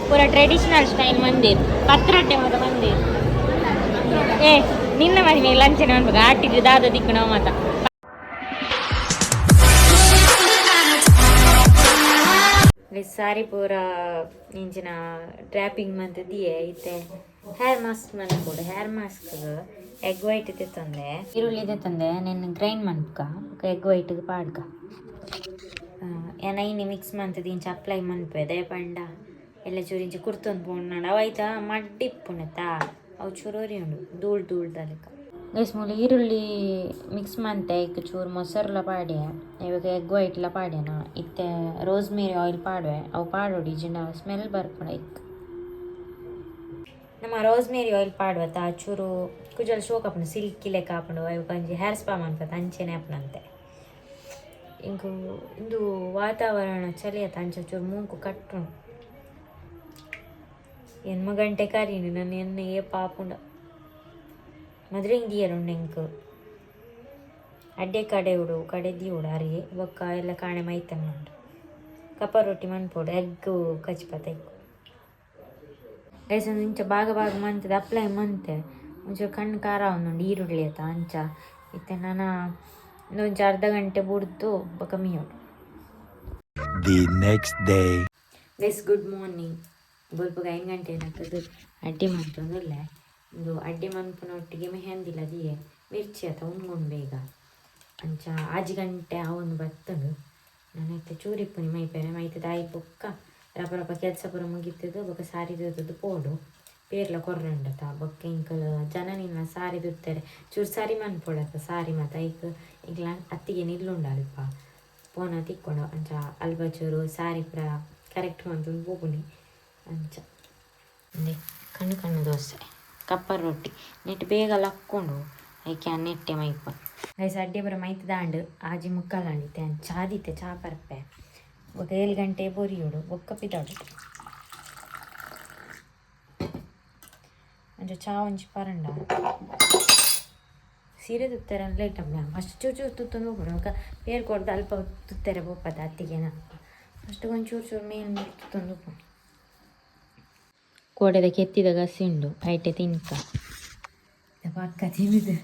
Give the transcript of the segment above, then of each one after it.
ಪೂರ traditional style ಮಂದಿರ್ ಪತ್ರೊಟ್ಟೆ ಮಾತ ಮಂದಿರ್. ಏ ನಿನ್ನ ಮದಿಮೆ ಲಂಚನೆ ಮನ್ಪುಗ ಆಟಿಗೆ ದಾದ ದಿಕ್ಕುನ ಮಾತ. ಸಾರಿ ಪೂರ ಇಂಚಿನ ಡ್ರ್ಯಾಪಿಂಗ್ ಮಂತ್ ದಿಯೆ. ಇತ್ತೆ ಹೇರ್ ಮಾಸ್ಕ್ ಮನ್ಪೊಡು. ಹೇರ್ ಮಾಸ್ಕ್ ಎಗ್ ವೈಟ್ ತಂದೆ, ಈರುಳ್ಳಿ ತಂದೆ, ನೆನ್ ಗ್ರೈಂಡ್ ಮನ್ಪುಕ, ಎಗ್ ವೈಟ್ ಪಾಡ್ಕ. ಏನ ಮಿಕ್ಸ್ ಮಂತದ ಇಂಚ ಅಪ್ಲೈ ಮನ್ಪೆ. ಪಂಡ ಎಲ್ಲ ಚೂರು ಇಂಚ ಕುರ್ತೊಂದು ಪೋಂಡು ಅವು ಐತ ಮಡ್ಡಿ ಇಪ್ಪುಂಡತ್ತಾ, ಅವು ಚೂರು ಉಂಡು ಧೂಳ್ ಧೂಳ್ ಲೆಕ್ಕ. ಗೈಸ್, ಮೂಲು ಈರುಳ್ಳಿ ಮಿಕ್ಸ್ ಮಂತೆ, ಐಕ್ ಚೂರು ಮೊಸರುಲ ಪಾಡ್ಯೆ, ಇವಾಗ ಎಗ್ ವೈಟ್ಲ ಪಾಡ್ಯನ. ಇತ್ತೆ ರೋಸ್ ಮೇರಿ ಆಯಿಲ್ ಪಾಡುವೆ. ಅವು ಪಾಡೋಡು, ಇಜ್ಜಿಂಡ ಸ್ಮೆಲ್ ಬರ್ಪುಂಡು. ಐಕ್ ನಮ್ಮ ರೋಸ್ ಮೇರಿ ಆಯಿಲ್ ಪಾಡುವತ್ತ, ಚೂರು ಕುಜಲ್ ಶೋಕ್ ಆಪುಂಡು, ಸಿಲ್ಕಿ ಲೆಕ್ಕ ಆಪುಂಡು. ಅವು ಒಂಜಿ ಹೇರ್ ಸ್ಪಾ ಮನ್ಪತ್ತ ಅಂಚೆನೆ ಆಪುನಂತೆ. ಇಂಕು ಇಂದು ವಾತಾವರಣ ಚಳಿ ಆತ, ಅಂಚ ಚೂರು ಮೂಂಕು ಕಟ್ಟುಂಡು. ಎನ್ಮ ಗಂಟೆ ಕರೀನಿ ನನ್ನ ಎಣ್ಣೆ ಏ ಪಾಪುಂಡ ಮದ್ರಿಂಗ್ ದಿಯರುಂಡು. ಎಂಕ್ ಅಡ್ಡೆ ಕಡೆ ಉಡು ಕಡೆ ದಿಯೋಡು ಅರಿಗೆ ಬೊಕ್ಕ ಎಲ್ಲ ಕಾಣೆ ಮೈತನ ಉಂಡು. ಕಪ್ಪ ರೊಟ್ಟಿ ಮನ್ಪೊಡು, ಎಗ್ ಕಚ್ಪತ ಇಕ್ಕು. ಗೈಸ್, ಒಂದು ಇಂಚ ಭಾಗ ಭಾಗ ಮಂತದ ಅಪ್ಲೈ ಮಂತೆ. ಒಂಚೂರು ಕಣ್ಣು ಖಾರ ಒಂದುಂಡು ಈರುಳ್ಳಿ ಆತ. ಅಂಚ ಇತ್ತೆ ನಾನು ಒಂಚ ಅರ್ಧ ಗಂಟೆ ಬುಡ್ದು ಬೊಕ್ಕ ಮೀಯೋಡು. The next day. Guys, good morning. ಬೊಲ್ಪುಗ 5 ಗಂಟೆ ಏನಾಗ್ತದೆ, ಅಡ್ಡೆ ಮನ್ಪೊಂದುಲ್ಲೆ. ಒಂದು ಅಡ್ಡೆ ಮನ್ಪುನೊಟ್ಟಿಗೆ ಮೆಹಂದಿಲ ದಿಯೆ. ಮಿರ್ಚಿ ಆತ ಉಣ್ಗೊಂಡು ಬೇಗ. ಅಂಚ 6 ಗಂಟೆ ಅವನು ಬತ್ತಂಡು. ನಾನು ಇತ್ತೆ ಚೂರಿಪ್ಪುನಿ ಮೈಪೆರೆ ಮೈತದ ಆಯಿ ಬೊಕ್ಕ ರಪ ರಪ ಕೆಲಸ ಪೂರ ಮುಗಿತದು. ಬೊಕ್ಕ ಸಾರಿ ತೂತದ್ದು ಪೋಡು, ಪೇರ್ಲ ಕೊರ್ರಂಡತ. ಬೊಕ್ಕ ಇಂಕಲ್ ಜನನಿನ ಸಾರಿ ತುತ್ತಾರೆ, ಚೂರು ಸರಿ ಮನ್ಪೊಡತ್ತ ಸಾರಿ ಮಾತ. ಐಕ್ ಇಂಕ್ಲ ಅತ್ತಿಗೆ ನಿಲ್ಲುಂಡು ಅಲ್ಪ ಪೋನ ತಿಕ್ಕೊಂಡು. ಅಂಚ ಅಲ್ಪ ಚೂರು ಸಾರಿ ಪೂರ ಕರೆಕ್ಟ್ ಮಂತೊಂದು ಪೋಪುನಿ. ಅಂಚ ಅಂದೆ ಕಣ್ಣು ಕಣ್ಣು ದೋಸೆ, ಕಪ್ಪರ್ ರೊಟ್ಟಿ ನೆಟ್ ಬೇಗ ಲಕ್ಕೊಂಡು ಐಕೆ ನೆಟ್ಟೆ ಮೈಪ. ಗೈಸ್, ಅಡ್ಡೆ ಬರ ಮೈತದಾಂಡು. 6:45 ಆಂಡಿತ್ತೆ. ಚಾದಿತ್ತೆ, ಚಾ ಪರ್ಪೆ. ಬೊಕ 7 ಗಂಟೆ ಬೊರಿಯೋಡು, ಬೊಕ್ಕ ಪಿದಾಡು. ಅಂಚ ಚಾ ಒಂಜಿ ಪರಂಡ. ಸೀರೆ ತುತ್ತಾರೆ ಲೇಟ್. ಫಸ್ಟ್ ಚೂರು ಚೂರು ತುತ್ತೊಂದು ಹೋಗ್ಬಿಡು. ಬೊಕ್ಕ ಪೇರ್ ಕೊಡ್ದು ಅಲ್ಪ ತುತ್ತಾರೆ ಬೋಪದ ಅತ್ತಿಗೆನ. ಫಸ್ಟ್ ಒಂದು ಚೂರು ಚೂರು ಮೇಲ್ ತುತ್ತೊಂದು ಹೋಗ್ಬಿಡು. ಕೋಡೆದ ಕೆತ್ತಿದ ಗಸಿ ಉಂಡು, ಐಟೆ ತಿನ್ಕ ಪಕ್ಕ ತಿನ್ನುದು.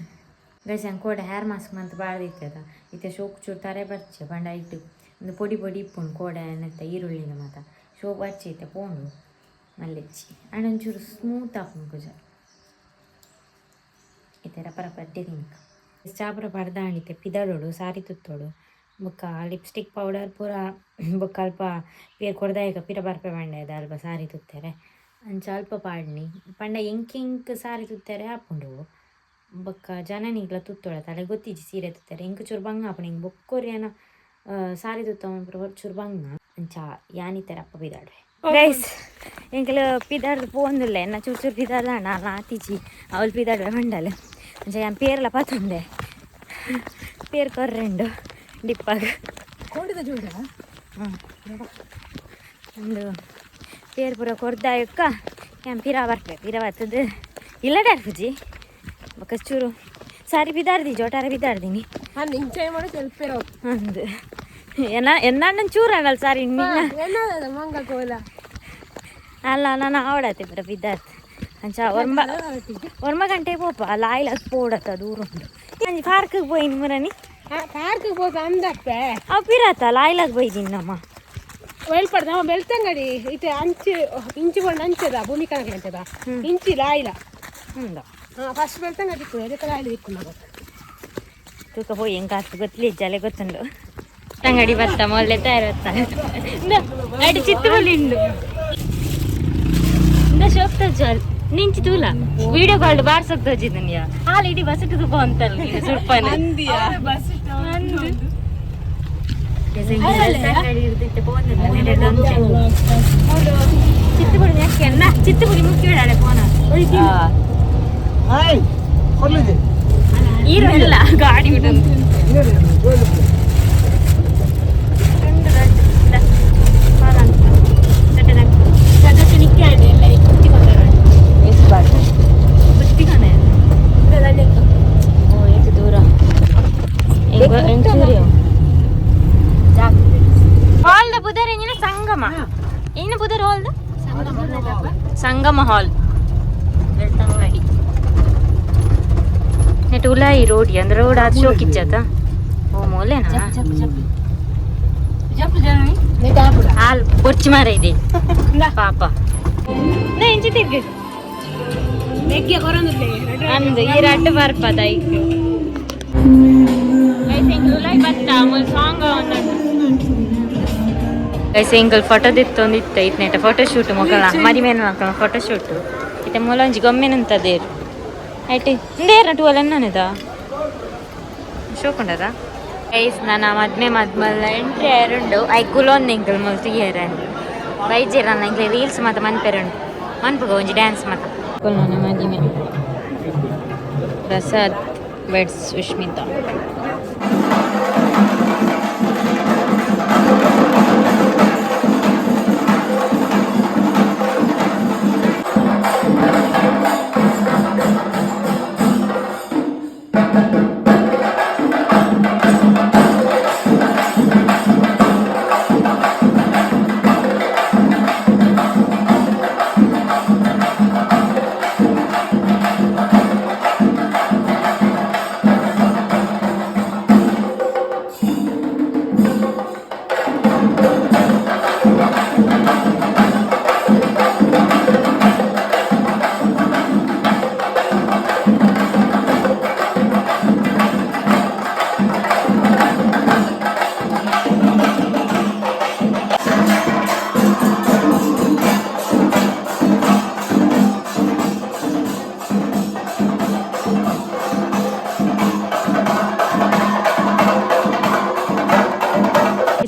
ಗಸಿ ಹಂಗೆ ಕೋಡೆ ಹೇರ್ ಮಾಸ್ಕ್ ಮಂತ್ ಬಾಳ್ದಿತ್ತದ. ಇತ್ತೆ ಶೋಕ್ ಚೂರು ತರೆ ಬರ್ಚೆ. ಪಂಡ ಇಟ್ಟು ಒಂದು ಪೊಡಿ ಪೊಡಿ ಇಪ್ಪುಂಡು ಕೋಡೆ ನೆತ್ತ ಈರುಳ್ಳಿದ ಮಾತ ಶೋಕ್ ಬರ್ಚೆ. ಇತ್ತೆ ಪೋಂಡು ಮಲ್ಲೆಚ್ಚಿ ಅಂಡ್ ಒಂಚೂರು ಸ್ಮೂತ್ ಆಪುಂಡು ಕುಜ. ಇತ್ತೆ ರಪ ರಪ ಅಡ್ಡೆ ತಿನ್ಕ. ಚಾಪುರ ಪರ್ದಾಂಡಿತ್ತೆ ಪಿದಡೋಡು, ಸಾರಿ ತುತ್ತೋಡು. ಬೊಕ್ಕ ಲಿಪ್ಸ್ಟಿಕ್, ಪೌಡರ್ ಪೂರ. ಬೊಕ್ಕ ಅಲ್ಪ ಪೇರ್ ಕೊರ್ದಾಯಕ ಪಿರ ಬರ್ಪೆ ಪಂಡೆ ಅಲ್ಪ ಸಾರಿ ತುತ್ತಾರೆ. ಅಂಚ ಅಲ್ಪ ಪಾಡ್ನಿ ಪಂಡ ಎಂಕ್ ಎಂಕ್ ಸಾರಿ ತುತ್ತಾರೆ ಆಪುಂಡು. ಬೊಕ್ಕ ಜನನಿಗ್ಲ ತುತ್ತೋಡ ತಲೆ ಗೊತ್ತಿಜ್ಜಿ ಸೀರೆ ತುತ್ತಾರೆ. ಎಂಕ್ ಚೂರು ಬಂಗ ಆಪುಂಡು. ಎಂಕ್ ಬೊಕ್ಕೊರಿಯನ ಸಾರಿ ತುತ್ತ ಚೂರು ಬಂಗ. ಅಂಚ ಯಾನಿತ್ತರ ಅಪ್ಪ ಪಿದಾಡ್ವೆ. ಗೈಸ್, ಎಂಕಲು ಪಿದಾಡ್ದು ಪೋಂದುಲ್ಲೆ. ಎನ್ನ ಚೂರು ಚೂರು ಪಿದಾಡ್ದಾಂಡ ಆತಿಜಿ. ಅವಳು ಪಿದಾಡ್ವೆ ಮಂಡಲ. ಅಂಚ ಯಾನ್ ಪೇರ್ಲ ಪತ್ತೊಂದೆ, ಪೇರ್ ಕೊರ್ರೆಂಡು ಡಿಪ್ಪಾಗ. ಕೋಡಿದ ಜೋಡ. ಒಂದು ಪೇರ್ ಪೂರ ಕೊರ್ದಾಯಕ್ಕ ಯಾನ್ ಪಿರ ಬರ್ಪೆ. ಪಿರ ಬರ್ತದೆ ಇಲ್ಲಡೆ ಪೂಜಿ. ಬೊಕ್ಕ ಚೂರು ಸಾರಿ ಬಿದಾರ್ದಿ, ಜೋಟಾರ ಬಿದಾರ್ದಿನಿ. ಇಂಚೆ ಮಾಡಿ ತೆಲ್ಪೇರೋ. ಅಂದು ಎನ್ನ ಎನ್ನ ಚೂರು ಅನ್ನಲ್ಲ ಸಾರಿ ನಿನ್ನ. ಎನ್ನದ ಮಂಗ ಕೋಲ. ಅಲ್ಲ, ನಾನು ಆವಡತ್ತೆ ಪೂರ ಬಿದ್ದಾರ್ದು. ಅಂಚ ಒರ್ಂಬ ಒರ್ಂಬ ಗಂಟೆ ಪೋಪ ಲಾಯ್ಲ ಪೋಡತ್ತ ದೂರ ಉಂಟು. ಅಂಜಿ ಪಾರ್ಕ್ಗೆ ಪೋಯಿನಿ ಮುರನಿ. ಪಾರ್ಕ್ ಪೋತ ಅಂದಪ್ಪೆ. ಅವು ಪಿರಾತ ಲಾಯ್ಲಾಗ್ ಪೋಯ್ದಿನಿ ನಮ್ಮ. ಬೆಳ್ಪಡ್ದ ನಮ್ಮ ಬೆಳ್ತಂಗಡಿ ಇತ್ತೆ ಅಂಚೆ ಇಂಚಿ ಕೊಂಡು ಅಂಚೆದ ಭೂಮಿ ಕಣಕ್ಕೆ ಅಂಚದ ಇಂಚಿ ಲಾಯ್ಲ. ಹ್ಞೂ. ಹಾ, ಫಸ್ಟ್ ಬೆಳ್ತಂಗಡಿ ದಿಕ್ಕು, ಅದಕ್ಕೆ ಲಾಯ್ಲ ದಿಕ್ಕು ನಾವು. ತೂಕ ಪೋಯಿ, ಎಂಕ ಅತ್ತು ಗೊತ್ತಿಲ್ಲ, ಇಜ್ಜಾಲೆ ಗೊತ್ತುಂಡು. ತಂಗಡಿ ಬತ್ತ ಮೊದಲೇ ತಯಾರು ಬತ್ತ ಅಡಿ ಚಿತ್ತುಬಲ್ಲಿ ಉಂಡು. ಇಂದ ಶೋಕ್ ತಜ್ಜಾಲ್ ನಿಂಚಿ ತೂಲ ವಿಡಿಯೋ ಕಾಲ್ ಬಾರ್ಸಕ್ ತೋಜಿದನಿಯ ಹಾಲು ಇಡೀ ಬಸ್ ತುಪ್ಪ ಅಂತಲ್ಲ ನೀನು ಸುರ್ಪನ. ಅಂದು. ಚಿತ್ತುಗುಡಿ ಯಾಕೆ ಅನ್ನ ಚಿತ್ತುಗುಡಿ ಮುಖ್ಯ ಬಿಡಾಳೆ ಫೋನ ಈರುಳ್ಳ ಗಾಡಿ ಬಿಡು. ದೂರ ಹಾಲ್ದ ಬುದರ್ ಎಂಜಿನ ಸಂಗಮ ಇನ್ನು ಬುದರ್ ಹಾಲ್ದ. Sangama ಹಾಲ್ ಬೆಳ್ತಂಗಡಿ net ಉಲಾಯಿ ರೋಡಿ ಅಂದ್ರೆ ರೋಡ್ ಆದ್ ಶೋಕಿಚ್ಚತ ಓ ಮೋಲೆನಾ ಹಾಲ್ ಬೊರ್ಚಿ ಮಾರ ಇದೆ ಪಾಪ ನಾ ಇಂಚಿ ತಿರ್ಗಿ ಮೆಗ್ಗೆ ಕೊರೊಂದುಲ್ಲೆ ಅಂದು ಈ ರಡ್ಡು ಬರ್ಪದ ಐಕ್ ಸಿಂಗಲ್ ಫೋಟೋ ದಿತ್ತೊಂದು ಇತ್ತು ಇತ್ನೇಟ ಫೋಟೋ ಶೂಟ್ ಮೊಕಲ ಮದಿಮೇನ ಮಕ್ಕಳ ಫೋಟೋ ಶೂಟ್ ಇತ್ತೆ ಮೂಲೊಂಜಿ ಗೊಂಬೆನಂತದೇರು ಐಟ್ ಇಂದೇರ ಟೂವಲ್ ಎನ್ನನೆದ ಶೋಕುಂಡದ ಗೈಸ್ ನನ್ನ ಮದ್ಮೆ ಮದ್ಮಲ್ಲ ಎಂಟ್ರಿ ಆರುಂಡು I ಕುಲೊಂದು ಎಂಕಲ್ ಮುಲ್ ತುಯ್ಯರ ಬೈಜೆರ ಎಂಕ್ಲೆ ರೀಲ್ಸ್ ಮಾತ ಮನ್ಪೆರುಂಡು ಮನ್ಪುಗ ಒಂಜಿ ಡ್ಯಾನ್ಸ್ ಮಾತ ನನ್ನ ಮದಿಮೆ ಪ್ರಸಾದ್ ವೆಡ್ಸ್ ಸುಷ್ಮಿತಾ.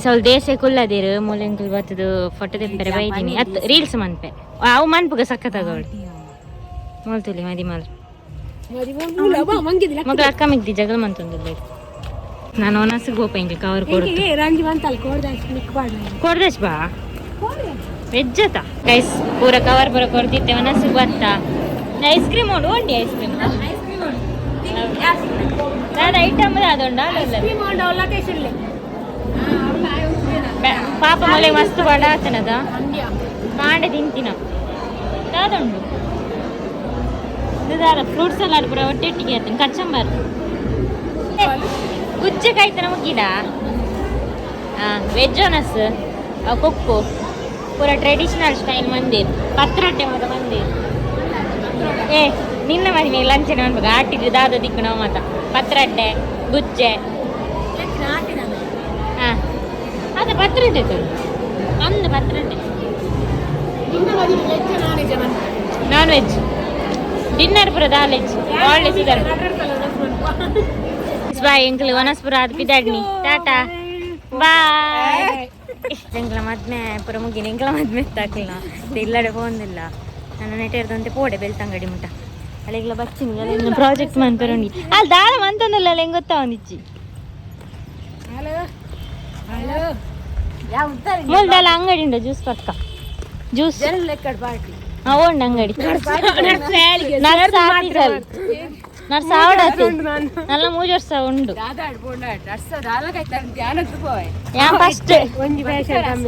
ಸ್ವಲ್ಪ ದೇಶ ಕುಲ್ಲದಿರು ಮೂಲೆಂಕುಲ್ ಬತ್ತದು ಫೋಟೋ ತೆಪ್ಪರೆ ಬೈದಿನಿ ಅತ್ ರೀಲ್ಸ್ ಮನ್ಪೆ ಅವು ಮನ್ಪುಗ ಸಕ್ಕತ್ತಾಗವಳು ಮೊಲ್ತುಲಿ ಮದಿ ಮಲ್ ಮಂಗಿದಿಲ್ಲ. ಮಗಳ ಅಕ್ಕ ಮಿಗ್ದಿ ಜಗಳ ಮಂತೊಂದು ನಾನು ಒನಸಿಗೆ ಗೋಪ ಇಂಕ ಕವರ್ ಕೊಡು. ರಂಜಿ ಬಂತಲ್ಲ ಕೋಡ್ದಾಶ್ ಮಿಕ್ ಪಾಡ್ಲ. ಕೊಡ್ದಶ್ ಬಾ ವೆಜ್ ಅತ ಗೈಸ್ ಪೂರ ಕವರ್ ಪೂರ ಕೊಡ್ತಿತ್ತೆ ಒನಸಿಗೆ ಬತ್ತ ಐಸ್ ಕ್ರೀಮ್ ಉಂಡು ಉಂಡಿ ಐಸ್ ಕ್ರೀಮ್ ದಾದ ಐಟಮ್ ದಾದ ಉಂಡ. ಪಾಪ ಮೊಲೆ ಮಸ್ತ್ ಬಡ ಆತನದ ಕಾಂಡೆ ತಿಂತಿನ ದಾದ ಉಂಡು ದಾದ ಫ್ರೂಟ್ ಸಲಾಡ್ ಪೂರ ಒಟ್ಟೆಟ್ಟಿಗೆ ಆತನ ಕಚಂಬರ್ ಗುಜ್ಜೆ ಕಾಯ್ತನ ಮುಗಿಡ ವೆಜ್ ಒನಸ್ ಕೊಕ್ಕು ಪೂರ ಟ್ರೆಡಿಷನಲ್ ಸ್ಟೈಲ್ ಮಂದಿರ್ ಪತ್ರೊಟ್ಟೆ ಮಾತ ಮಂದಿರ್. ಏ ನಿನ್ನ ಮದುವೆ ಲಂಚನ ಮನ್ಪುಗ ಆಟಿಗೆ ದಾದ ದಿಕ್ಕು ನಾವು ಮಾತ ಪತ್ರೊಟ್ಟೆ ಗುಜ್ಜೆ. ಹಾ ಅದ ಪತ್ರೊಟ್ಟೆ ತೋರು ಅಂದ ಪತ್ರೊಟ್ಟೆ. Non veg dinner ಪೂರ ದಾಲೆಜ್ ಒಳ್ಳೆ ಸಿಗಲ್ಲ. ಬಾಯ್ ಎಂಕಲ್ ವನಸ್ಪುರ ಅದು ಪಿದಾಡ್ನಿ ಟಾಟಾ ಬಾಯ್. ಎಂಕ್ಲ ಮದ್ಮೆ ಪೂರ ಮುಗಿನ ಎಂಕ್ಲ ಮದ್ಮೆ ತಾಕ್ಲ ಇಲ್ಲಡೆ ಪೋಂದಿಲ್ಲ ನನ್ನ ನೆಟೇರ್ದಂತೆ ಪೋಡೆ ಬೆಳ್ತಂಗಡಿ ಮುಟ್ಟ ಅಲ್ಲಿಗ್ಲ ಬಚ್ಚಿನಿ ಅಲ್ಲ ಪ್ರಾಜೆಕ್ಟ್ ಮನ್ಪೆರುಂಡಿ ಅಲ್ಲಿ ದಾಳ ಮಂತೊಂದಿಲ್ಲ ಅಲ್ಲ ಹೆಂಗ್ ಗೊತ್ತಾ ಒಂದಿಚ್ಚಿ ಮುಲ್ದಲ್ಲ ಅಂಗಡಿ ಉಂಡ ಜ್ಯೂಸ್ ಪಕ್ಕ ಜ್ಯೂಸ್. ಹಾ ಉಂಡು ಅಂಗಡಿ. ನರ್ಸ್ ಆಫೀಸಲ್ಲಿ ನರ್ಸ್ ಆವಡಾತಿ ನಲ್ಲ ಮೂಜು ವರ್ಷ ಉಂಡು. ಯಾ ಫಸ್ಟ್ ಒಂಜಿ ಫ್ಯಾಷನ್.